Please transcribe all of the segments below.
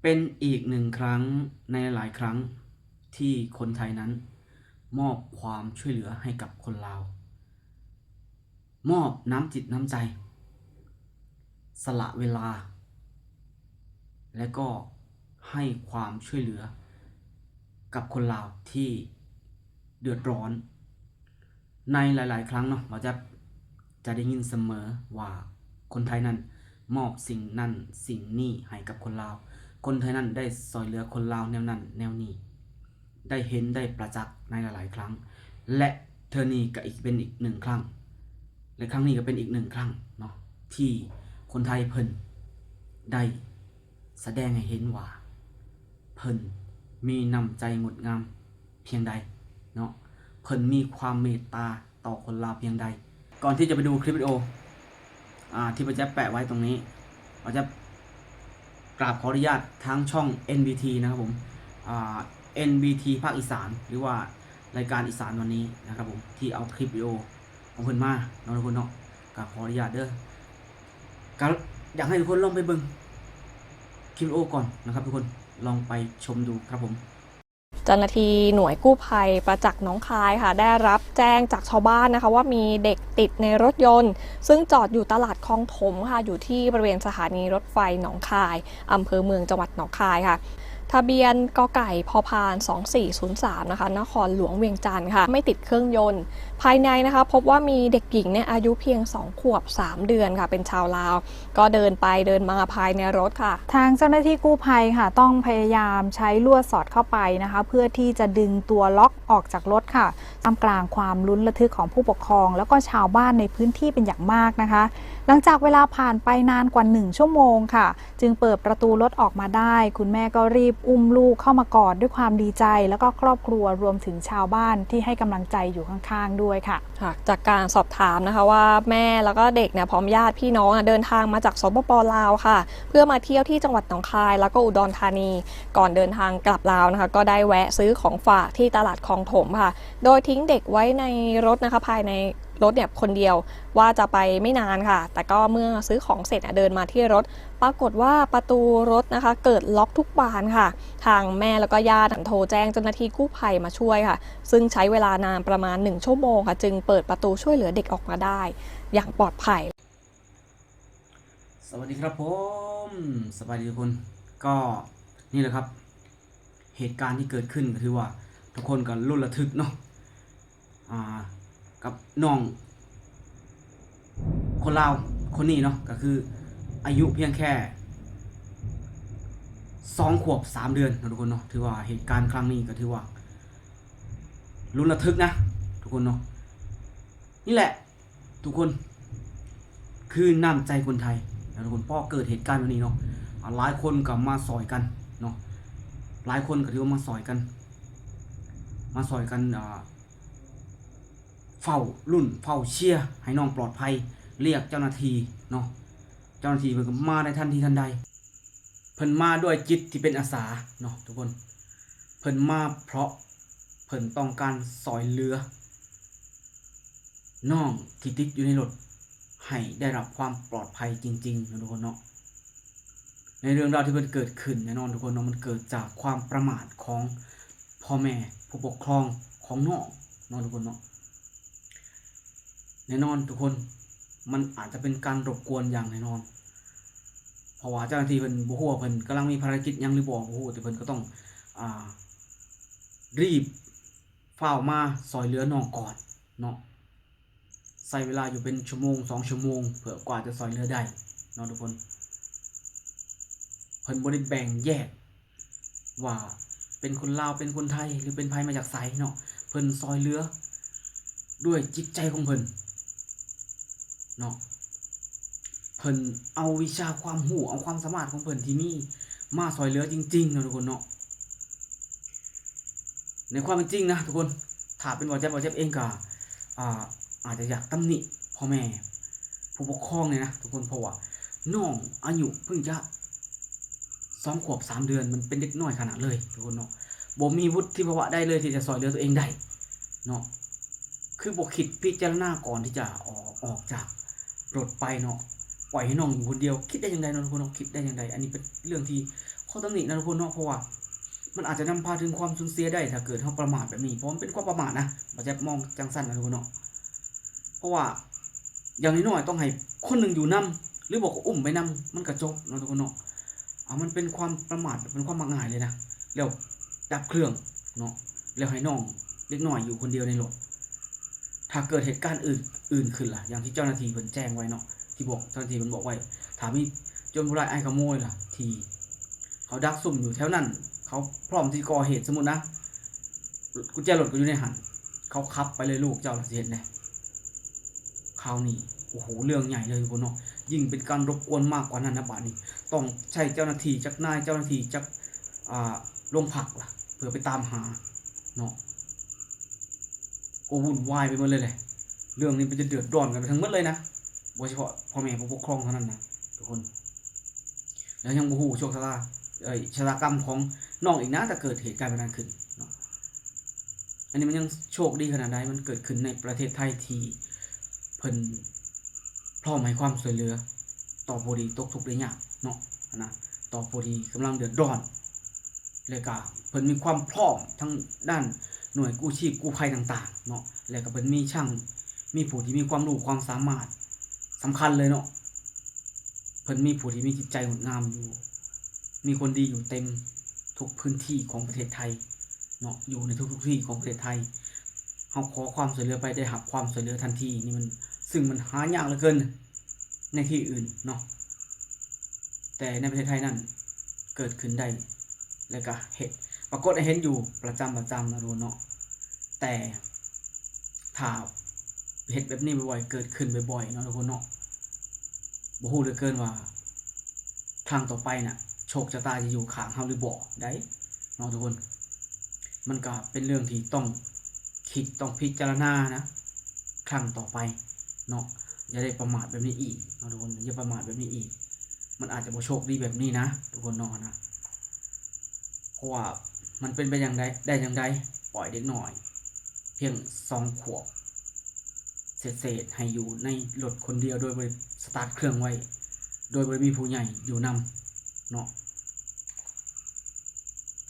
ເປັນອີກໜຶ່ງຄັ້ງໃນຫຼາຍໆຄັ້ງທີ່ຄົນໄທນັ້ນມອບຄວາມຊ່ວຍເຫຼືອໃຫ້ກັບຄົນລາວ, ມອບນ້ຳຈິດນ້ຳໃຈ, ສະຫຼະເວລາ ແລະ ກໍໃຫ້ຄວາມຊ່ວຍເຫຼືອກັບຄົນລາວທີ່ເດືອດຮ້ອນ. ໃນຫຼາຍໆຄັ້ງເນາະ ບ່າວແຈັບຈະໄດ້ຍິນສະເໝີວ່າຄົນໄທນັ້ນມອບສິ່ງນັ້ນສິ່ງນີ້ໃຫ້ກັບຄົນລາວ, ຄົນໄທນັ້ນໄດ້ຊ່ອຍເຫຼືອຄົນລາວແນວນັ້ນແນວນີ້, ໄດ້ເຫັນໄດ້ປະຈັກໃນຫຼາຍໆຄັ້ງ ແລະ ເທື່ອນີ້ກໍອີກເປັນອີກໜຶ່ງຄັ້ງ ແລະ ຄັ້ງນີ້ກໍເປັນອີກໜຶ່ງຄັ້ງເນາະ ທີ່ຄົນໄທເພິ່ນໄດ້ ສະແດງໃຫ້ເຫັນວ່າເພິ່ນມີນ້ຳໃຈງົດງາມພຽງໃດເນາະ, ເພິ່ນມີຄວາມເມດຕາຕໍ່ຄົນລາວພຽງໃດ. ກ່ອນທີ່ຈະໄປດູຄລິບວິດີໂອ ອ່າ ທີ່ບ່າວແຈັບແປະໄວ້ຕົງນີ້, ບ່າວແຈັບກາບຂໍອະນຸຍາດທາງຊ່ອງ ເອັນບີທີ ນະຄັບຜົມ, ອ່າ ເອັນບີທີ ພາກອີສານ ຫຼືວ່າລາຍການອີສານວັນນີ້ນະຄັບຜົມ ທີ່ເອົາຄລິບວິດີໂອ ຂອງເພິ່ນມາເນາະທຸກຄົນເນາະ, ກໍຂໍອະນຸຍາດເດີ. ກໍຢາກໃຫ້ທຸກຄົນລອງໄປເບິ່ງຄລິບວິດີໂອກ່ອນນະຄັບທຸກຄົນ, ລອງໄປຊົມດູຄັບຜົມ. ເຈົ້າໜ້າທີ່ໜ່ວຍກູ້ໄພປະຈັກ ໜອງຄາຍ ค่ะ ได้รับแจ้งจากชาวบ้านนะคะ ว่ามีเด็กติดในรถยนต์ ซึ่งจอดอยู่ตลาดคลองถมค่ะ อยู่ที่บริเวณสถานีรถไฟหนองคาย อำเภอเมือง จังหวัดหนองคายค่ะ ทะเบียน ก.ไก่ พ.พาน สองสี่ศูนย์สาม นะคะ นครหลวงเวียงจันทร์ค่ะ ไม่ติดเครื่องยนต์ ภายในนะคะ พบว่ามีเด็กหญิงเนี่ยอายุเพียง สอง ขวบ สาม เดือนค่ะ เป็นชาวลาว ก็เดินไปเดินมาภายในรถค่ะ ทางเจ้าหน้าที่กู้ภัยค่ะ ต้องพยายามใช้ลวดสอดเข้าไปนะคะ เพื่อที่จะดึงตัวล็อกออกจากรถค่ะ ท่ามกลางความลุ้นระทึกของผู้ปกครอง แล้วก็ชาวบ้านในพื้นที่เป็นอย่างมากนะคะ หลังจากเวลาผ่านไปนานกว่าหนึ่งชั่วโมงค่ะ จึงเปิดประตูรถออกมาได้ คุณแม่ก็รีบอุ้มลูกเข้ามากอดด้วยความดีใจ แล้วก็ครอบครัวรวมถึงชาวบ้านที่ให้กำลังใจอยู่ข้างๆด้วยค่ะ ค่ะ จากการสอบถามนะคะว่าแม่แล้วก็เด็กเนี่ยพร้อมญาติพี่น้องอะเดินทางมาจาก สปป ลาว ค่ะ เพื่อมาเที่ยวที่จังหวัดหนองคาย แล้วก็อุดรธานี ก่อนเดินทางกลับลาวนะคะ ก็ได้แวะซื้อของฝากที่ตลาดคลองถมค่ะ โดยทิ้งเด็กไว้ในรถนะคะ ภายในรถเนี่ยคนเดียว ว่าจะไปไม่นานค่ะ แต่ก็เมื่อซื้อของเสร็จอะ เดินมาที่รถ ปรากฏว่าประตูรถนะคะ เกิดล็อกทุกบานค่ะ ทางแม่แล้วก็ญาติโทรแจ้งเจ้าหน้าที่กู้ภัยมาช่วยค่ะ ซึ่งใช้เวลานานประมาณหนึ่งชั่วโมงค่ะ จึงเปิดประตูช่วยเหลือเด็กออกมาได้อย่างปลอดภัย ສະຫວັດດີຄັບຜົມ, ສະບາຍດີທຸກຄົນ. ກໍນີ້ແຫຼະຄັບ ເຫດການທີ່ເກີດຂຶ້ນ ກໍຖືວ່າທຸກຄົນກໍລຸນລະທຶກເນາະ ອ່າ ກັບນ້ອງຄົນລາວຄົນນີ້ເນາະ, ກໍຄືອາຍຸພຽງແຄ່ສອງຂວບສາມເດືອນເນາະທຸກຄົນເນາະ. ຖືວ່າເຫດການຄັ້ງນີ້ກໍຖືວ່າລຸນລະທຶກນະທຸກຄົນເນາະ. ນີ້ແຫຼະ ທຸກຄົນ ຄືນ້ຳໃຈຄົນໄທນະທຸກຄົນ. ພໍເກີດເຫດການແບບນີ້ເນາະ ອາ ຫຼາຍຄົນກໍມາຊ່ອຍກັນເນາະ, ຫຼາຍຄົນກໍຖືວ່າມາຊ່ອຍກັນ ມາຊ່ອຍກັນ ອ່າ ເຝົ້າລຸ້ນເຝົ້າເຊຍໃຫ້ນ້ອງປອດໄພ, ລຽກເຈົ້າໜ້າທີ່ເນາະ, ເຈົ້າໜ້າທີ່ເພິ່ນກໍມາໃນທັນທີທັນໃດ. ເພິ່ນມາດ້ວຍຈິດທີ່ເປັນອາສາເນາະທຸກຄົນ, ເພິ່ນມາເພາະເພິ່ນຕ້ອງການຊ່ອຍເຫຼືອນ້ອງທີ່ຕິດຢູ່ໃນລົດໃຫ້ໄດ້ຮັບຄວາມປອດໄພຈິງໆເນາະທຸກຄົນເນາະ. ໃນເລື່ອງລາວທີ່ມັນເກີດຂຶ້ນ ແນ່ນອນທຸກຄົນເນາະ ມັນເກີດຈາກຄວາມປະໝາດຂອງພໍ່ແມ່ຜູ້ປົກຄອງຂອງນ້ອງເນາະທຸກຄົນເນາະ. ແນ່ນອນທຸກຄົນ ມັນອາດຈະເປັນການລົບກວນຢ່າງແນ່ນອນ ເພາະວ່າເຈົ້າໜ້າທີ່ເພິ່ນບໍ່ຮູ້ວ່າເພິ່ນກຳລັງມີພາລະກິດຫຍັງຫຼືບໍ່ ບໍ່ຮູ້, ແຕ່ເພິ່ນກໍຕ້ອງ ອ່າ ຣີບຟ້າວມາຊ່ອຍເຫຼືອນ້ອງກ່ອນເນາະ. ໃຊ້ເວລາຢູ່ເປັນຊົ່ວໂມງສອງຊົ່ວໂມງ ເພື່ອກວ່າຈະຊ່ອຍເຫຼືອໄດ້ເນາະທຸກຄົນ. ເພິ່ນບໍ່ໄດ້ແບ່ງແຍກ ວ່າເປັນຄົນລາວ ເປັນຄົນໄທ ຫຼືເປັນໃຜມາຈາກໃສເນາະ, ເພິ່ນຊ່ອຍເຫຼືອດ້ວຍຈິດໃຈຂອງເພິ່ນເນາະ, ເພິ່ນເອົາວິຊາຄວາມຮູ້ ເອົາຄວາມສາມາດຂອງເພິ່ນທີ່ມີມາຊ່ອຍເຫຼືອຈິງໆເນາະທຸກຄົນເນາະ. ໃນຄວາມເປັນຈິງນະທຸກຄົນ ຖ້າເປັນບ່າວແຈັບ ບ່າວແຈັບເອງກໍ ອ່າ ອາດຈະຢາກຕຳໜິພໍ່ແມ່ຜູ້ປົກຄອງນີ້ນະທຸກຄົນ, ເພາະວ່ານ້ອງອາຍຸເພິ່ງຈະ ສອງຂວບສາມເດືອນ ມັນເປັນເດັກນ້ອຍຂະໜາດເລີຍທຸກຄົນເນາະ, ບໍ່ມີວຸດທິພາວະໃດເລີຍທີ່ຈະຊ່ອຍເຫຼືອຕົວເອງໄດ້ເນາະ. ຄືບໍ່ຄິດພິຈາລະນາກ່ອນທີ່ຈະອອກ ອອກຈາກລົດໄປເນາະ, ປ່ອຍໃຫ້ນ້ອງຢູ່ຄົນດຽວ ຄິດໄດ້ຈັ່ງໃດເນາະທຸກຄົນເນາະ, ຄິດໄດ້ຈັ່ງໃດ? ອັນນີ້ເປັນເລື່ອງທີ່ ຂໍ້ຕຳໜິນະທຸກຄົນເນາະ ເພາະວ່າມັນອາດຈະນຳພາເຖິງຄວາມສູນເສຍໄດ້ ຖ້າເກີດເຮົາປະໝາດແບບນີ້ ເພາະມັນເປັນຄວາມປະໝາດນະ ບ່າວແຈັບມອງຈັ່ງຊັ້ນນະທຸກຄົນເນາະ. ເພາະວ່າຢ່າງນ້ອຍໆຕ້ອງໃຫ້ຄົນໜຶ່ງຢູ່ນຳ ຫຼືບໍ່ກໍອຸ້ມໄປນຳ ມັນກໍຈົບເນາະທຸກຄົນເນາະ. ອາ ມັນເປັນຄວາມປະໝາດ ເປັນຄວາມມັກງ່າຍເລີຍນະ ແລ້ວດັບເຄື່ອງເນາະ ແລ້ວໃຫ້ນ້ອງເດັກນ້ອຍຢູ່ຄົນດຽວໃນລົດ. ຖ້າເກີດເຫດການອື່ນ ອື່ນຂຶ້ນລະ ຢ່າງທີ່ເຈົ້າໜ້າທີ່ເພິ່ນແຈ້ງໄວ້ເນາະ ທີ່ບອກ ເຈົ້າໜ້າທີ່ເພິ່ນບອກໄວ້ ຖ້າມີໂຈນຜູ້ຮ້າຍອ້າຍຂະໂມຍລະ ທີ່ເຂົາດັກຊຸ່ມຢູ່ແຖວນັ້ນ ເຂົາພ້ອມທີ່ກໍ່ເຫດ ສົມມຸດນະ ກຸນແຈລົດກໍຢູ່ໃນຫັ້ນ ເຂົາຂັບໄປເລີຍ ລູກເຈົ້າລະຊິເຮັດແນວໃດ? ຄາວນີ້ ໂອ້ໂຫ ເລື່ອງໃຫຍ່ເລີຍທຸກຄົນເນາະ ຍິ່ງເປັນການລົບກວນມາກກວ່ານັ້ນນະ ບາດນີ້ຕ້ອງໃຊ້ເຈົ້າໜ້າທີ່ຈັກນາຍ ເຈົ້າໜ້າທີ່ຈັກ ອ່າ ໂຮງພັກລະ ເພື່ອໄປຕາມຫາເນາະ. ໂອ້ ວຸ່ນວາຍໄປໝົດເລີຍແຫຼະ ເລື່ອງນີ້ເປັນຈະເດືອດຮ້ອນກັນໄປທັງໝົດເລີຍນະ ບໍ່ສະເພາະພໍ່ແມ່ຜູ້ປົກຄອງເທົ່ານັ້ນນະທຸກຄົນ. ແລ້ວຍັງບໍ່ຮູ້ໂຊກຊະຕາ ເອີຍ ຊະຕາກຳຂອງນ້ອງອີກນະ ຖ້າເກີດເຫດການແບບນັ້ນຂຶ້ນເນາະ. ອັນນີ້ມັນຍັງໂຊກດີຂະໜາດໃດ ມັນເກີດຂຶ້ນໃນປະເທດໄທທີ່ເພິ່ນພ້ອມໃຫ້ຄວາມຊ່ວຍເຫຼືອຕໍ່ຜູ້ທີ່ຕົກທຸກໄດ້ຍາກເນາະ ນະ ຕໍ່ຜູ້ທີ່ກຳລັງເດືອດຮ້ອນ ແລະກະເພິ່ນມີຄວາມພ້ອມທາງດ້ານໜ່ວຍກູ້ຊີບກູ້ໄພຕ່າງໆເນາະ ແລະກະເພິ່ນມີຊ່າງ ມີຜູ້ທີ່ມີຄວາມຮູ້ຄວາມສາມາດສຳຄັນເລີຍເນາະ. ເພິ່ນມີຜູ້ທີ່ມີຈິດໃຈງົດງາມຢູ່ ມີຄົນດີຢູ່ເຕັມທຸກພື້ນທີ່ຂອງປະເທດໄທເນາະ ຢູ່ໃນທຸກໆທີ່ຂອງປະເທດໄທ. ເຮົາຂໍຄວາມຊ່ວຍເຫຼືອໄປ ໄດ້ຮັບຄວາມຊ່ວຍເຫຼືອທັນທີ ນີ້ມັນ ຊຶ່ງມັນຫາຍາກເຫຼືອເກີນໃນທີ່ອື່ນເນາະ ແຕ່ໃນປະເທດໄທນັ້ນເກີດຂຶ້ນໄດ້ ແລະກະເຮັດ ປາກົດໃຫ້ເຫັນຢູ່ປະຈຳ ປະຈຳນະທຸກຄົນເນາະ. ແຕ່ຖ້າເຮັດແບບນີ້ບ່ອຍໆ ເກີດຂຶ້ນບ່ອຍໆເນາະທຸກຄົນເນາະ ບໍ່ຮູ້ເຫຼືອເກີນວ່າຄັ້ງຕໍ່ໄປນະ ໂຊກຊະຕາຈະຢູ່ຂ້າງເຮົາຫຼືບໍ່ໃດເນາະທຸກຄົນ. ມັນກະເປັນເລື່ອງທີ່ຕ້ອງຄິດ ຕ້ອງພິຈາລະນານະ ຄັ້ງຕໍ່ໄປເນາະ ຢ່າໄດ້ປະໝາດແບບນີ້ອີກເນາະທຸກຄົນ ຢ່າປະໝາດແບບນີ້ອີກ. ມັນອາດຈະບໍ່ໂຊກດີແບບນີ້ນະທຸກຄົນເນາະ ນະ ເພາະວ່າມັນເປັນໄປຢ່າງໃດ ໄດ້ຈັ່ງໃດ ປ່ອຍເດັກນ້ອຍພຽງສອງຂວບເສດໆ ໃຫ້ຢູ່ໃນລົດຄົນດຽວ ໂດຍບໍ່ໄດ້ສະຕາດເຄື່ອງໄວ້ ໂດຍບໍ່ໄດ້ມີຜູ້ໃຫຍ່ຢູ່ນຳເນາະ.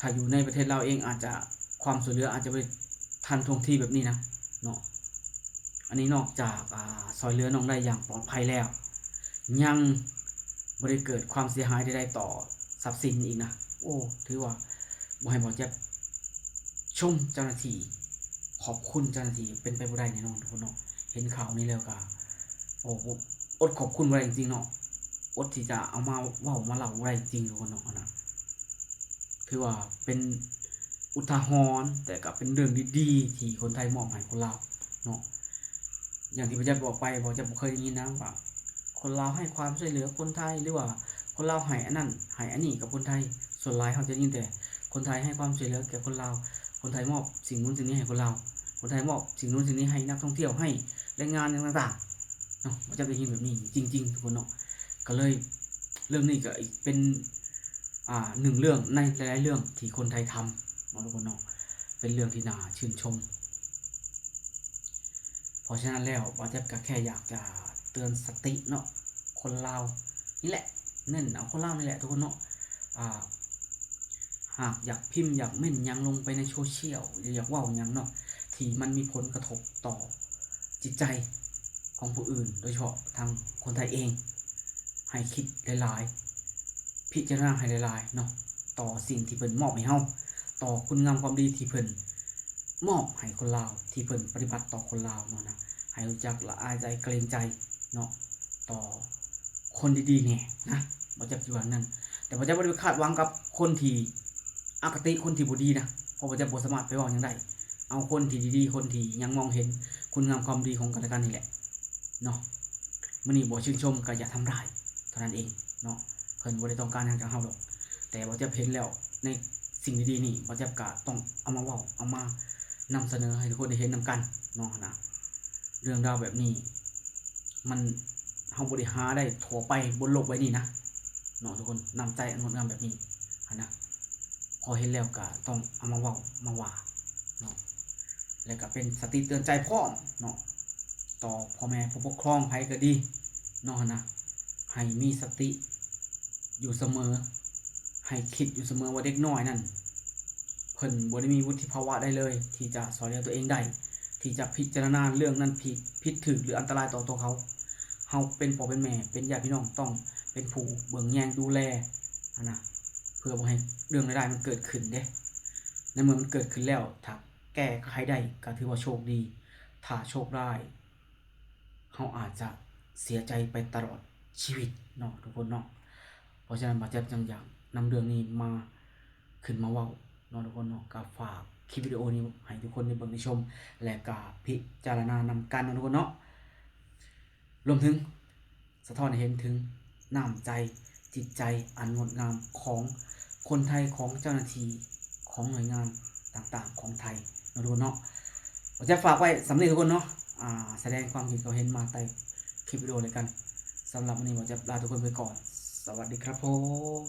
ຖ້າຢູ່ໃນປະເທດລາວເອງ ອາດຈະ ຄວາມຊ່ວຍເຫຼືອອາດຈະບໍ່ໄດ້ທັນທ່ວງທີແບບນີ້ນະເນາະ. ອັນນີ້ນອກຈາກ ອ່າ ຊ່ວຍເຫຼືອນ້ອງໄດ້ຢ່າງປອດໄພແລ້ວ ຍັງບໍ່ໄດ້ເກີດຄວາມເສຍຫາຍໃດໆຕໍ່ຊັບສິນອີກນະ. ໂອ້ ຖືວ່າບໍ່ໃຫ້ບ່າວແຈັບຊົມເຈົ້າໜ້າທີ່ ຂອບຄຸນເຈົ້າໜ້າທີ່ ເປັນໄປບໍ່ໄດ້ແນ່ນອນທຸກຄົນເນາະ. ເຫັນຂ່າວນີ້ແລ້ວກະ ໂອ້ ອົດຂອບຄຸນບໍ່ໄດ້ຈິງໆເນາະ ອົດທີ່ຈະເອົາມາເວົ້າມາເລົ່າບໍ່ໄດ້ຈິງໆທຸກຄົນເນາະ ນະ. ຖືວ່າເປັນອຸທາຫອນ ແຕ່ກໍເປັນເລື່ອງດີໆທີ່ຄົນໄທມອບໃຫ້ຄົນລາວເນາະ. ຢ່າງທີ່ບ່າວແຈັບບອກໄປ ບ່າວແຈັບບໍ່ເຄີຍໄດ້ຍິນນະວ່າ ຄົນລາວໃຫ້ຄວາມຊ່ວຍເຫຼືອຄົນໄທ ຫຼືວ່າຄົນລາວໃຫ້ອັນນັ້ນໃຫ້ອັນນີ້ກັບຄົນໄທ. ສ່ວນຫຼາຍເຮົາຈະໄດ້ຍິນແຕ່ຄົນໄທໃຫ້ຄວາມຊ່ວຍເຫຼືອແກ່ຄົນລາວ, ຄົນໄທມອບສິ່ງນັ້ນສິ່ງນີ້ໃຫ້ຄົນລາວ, ຄົນໄທມອບສິ່ງນັ້ນສິ່ງນີ້ໃຫ້ນັກທ່ອງທ່ຽວ, ໃຫ້ແຮງງານຫຍັງຕ່າງໆເນາະ. ບ່າວແຈັບໄດ້ຍິນແບບນີ້ຈິງໆທຸກຄົນເນາະ. ກໍເລີຍເລື່ອງນີ້ກໍອີກເປັນ ອ່າ ໜຶ່ງເລື່ອງໃນຫຼາຍໆເລື່ອງທີ່ຄົນໄທທຳເນາະທຸກຄົນເນາະ ເປັນເລື່ອງທີ່ໜ້າຊື່ນຊົມ. ເພາະສະນັ້ນແລ້ວ ບ່າວແຈັບກໍແຄ່ຢາກຈະເຕືອນສະຕິເນາະ ຄົນລາວນີ້ແຫຼະ ເນັ້ນເອົາຄົນລາວນີ້ແຫຼະທຸກຄົນເນາະ. ອ່າ ຫາກຢາກພິມ ຢາກເມັ້ນຫຍັງລົງໄປໃນໂຊຊຽວ ຫຼືຢາກເວົ້າຫຍັງເນາະ ທີ່ມັນມີຜົນກະທົບຕໍ່ຈິດໃຈຂອງຜູ້ອື່ນ ໂດຍສະເພາະທາງຄົນໄທເອງ ໃຫ້ຄິດຫຼາຍໆ ພິຈາລະນາໃຫ້ຫຼາຍໆເນາະ ຕໍ່ສິ່ງທີ່ເພິ່ນມອບໃຫ້ເຮົາ, ຕໍ່ຄຸນງາມຄວາມດີທີ່ເພິ່ນມອບໃຫ້ຄົນລາວ, ທີ່ເພິ່ນປະຕິບັດຕໍ່ຄົນລາວເນາະນະ. ໃຫ້ຮູ້ຈັກລະອາຍໃຈເກງໃຈເນາະ ຕໍ່ຄົນດີໆແດ່ນະ. ບໍ່ຈັກຊິວ່ານັ້ນ ແຕ່ບໍ່ຈັກບໍ່ໄດ້ໄປຄາດຫວັງກັບຄົນທີ່ອະຄະຕິ ຄົນທີ່ບໍ່ດີນະ ເພາະບໍ່ຈັກບໍ່ສາມາດໄປເວົ້າຫຍັງໄດ້. ເອົາຄົນທີ່ດີໆ ຄົນທີ່ຍັງມອງເຫັນຄຸນງາມຄວາມດີຂອງກັນແລະກັນນີ້ແຫຼະເນາະ. ມື້ນີ້ບໍ່ຊື່ນຊົມກໍຢ່າທຳຮ້າຍເທົ່ານັ້ນເອງເນາະ. ເພິ່ນບໍ່ໄດ້ຕ້ອງການຫຍັງຈາກເຮົາດອກ ແຕ່ບໍ່ຈັບເຫັນແລ້ວ ໃນສິ່ງດີໆນີ້ ບໍ່ຈັບກະຕ້ອງເອົາມາເວົ້າ ເອົາມານຳສະເໜີໃຫ້ທຸກຄົນໄດ້ເຫັນນຳກັນເນາະນະ. ເລື່ອງລາວແບບນີ້ ມັນ ເຮົາບໍ່ໄດ້ຫາໄດ້ທົ່ວໄປບົນໂລກໃບນີ້ນະເນາະທຸກຄົນ. ນ້ຳໃຈອັນງົດງາມແບບນີ້ຫັ້ນນະ ພໍເຫັນແລ້ວກະຕ້ອງເອົາມາເວົ້າມາວ່າເນາະ ແລະກະເປັນສະຕິເຕືອນໃຈພ້ອມເນາະ ຕໍ່ພໍ່ແມ່ຜູ້ປົກຄອງໃຜກໍດີເນາະຫັ້ນນະ ໃຫ້ມີສະຕິຢູ່ສະເໝີ ໃຫ້ຄິດຢູ່ສະເໝີວ່າເດັກນ້ອຍນັ້ນ ເພິ່ນບໍ່ໄດ້ມີວຸດທິພາວະໃດເລີຍ ທີ່ຈະຊ່ອຍເຫຼືອຕົວເອງໄດ້ ທີ່ຈະພິຈາລະນາເລື່ອງນັ້ນຜິດ ຜິດຖືກ ຫຼື ອັນຕະລາຍຕໍ່ຕົວເຂົາ. ເຮົາເປັນພໍ່ເປັນແມ່ ເປັນຍາດພີ່ນ້ອງ ຕ້ອງເປັນຜູ້ເບິ່ງແຍງດູແລຫັ້ນນະ ເພື່ອບໍ່ໃຫ້ເລື່ອງຮ້າຍໆມັນເກີດຂຶ້ນເດ້. ໃນເມື່ອມັນເກີດຂຶ້ນແລ້ວ ຖ້າແກ້ໄຂໄດ້ກໍຖືວ່າໂຊກດີ, ຖ້າໂຊກຮ້າຍ ເຮົາອາດຈະເສຍໃຈໄປຕະຫຼອດຊີວິດເນາະທຸກຄົນເນາະ. ເພາະສະນັ້ນ ບ່າວແຈັບຈຶ່ງຢາກນຳເລື່ອງນີ້ມາ ຂຶ້ນມາເວົ້າເນາະທຸກຄົນເນາະ. ກໍຝາກຄລິບວິດີໂອນີ້ໃຫ້ທຸກຄົນໄດ້ເບິ່ງໄດ້ຊົມ ແລະ ກໍພິຈາລະນານຳກັນເນາະທຸກຄົນເນາະ. ລວມເຖິງສະທ້ອນໃຫ້ເຫັນເຖິງນ້ຳໃຈ, ຈິດໃຈອັນງົດງາມຂອງຄົນໄທ, ຂອງເຈົ້າໜ້າທີ່, ຂອງໜ່ວຍງານຕ່າງໆຂອງໄທເນາະທຸກຄົນເນາະ. ບ່າວແຈັບຝາກໄວ້ສ່ຳນີ້ທຸກຄົນເນາະ. ອາ ສະແດງຄວາມຄິດຄວາມເຫັນມາໃຕ້ຄລິບວິດີໂອແລ້ວກັນ. ສຳລັບມື້ນີ້ ບ່າວແຈັບລາທຸກຄົນໄປກ່ອນ. ສະຫວັດດີຄັບຜົມ.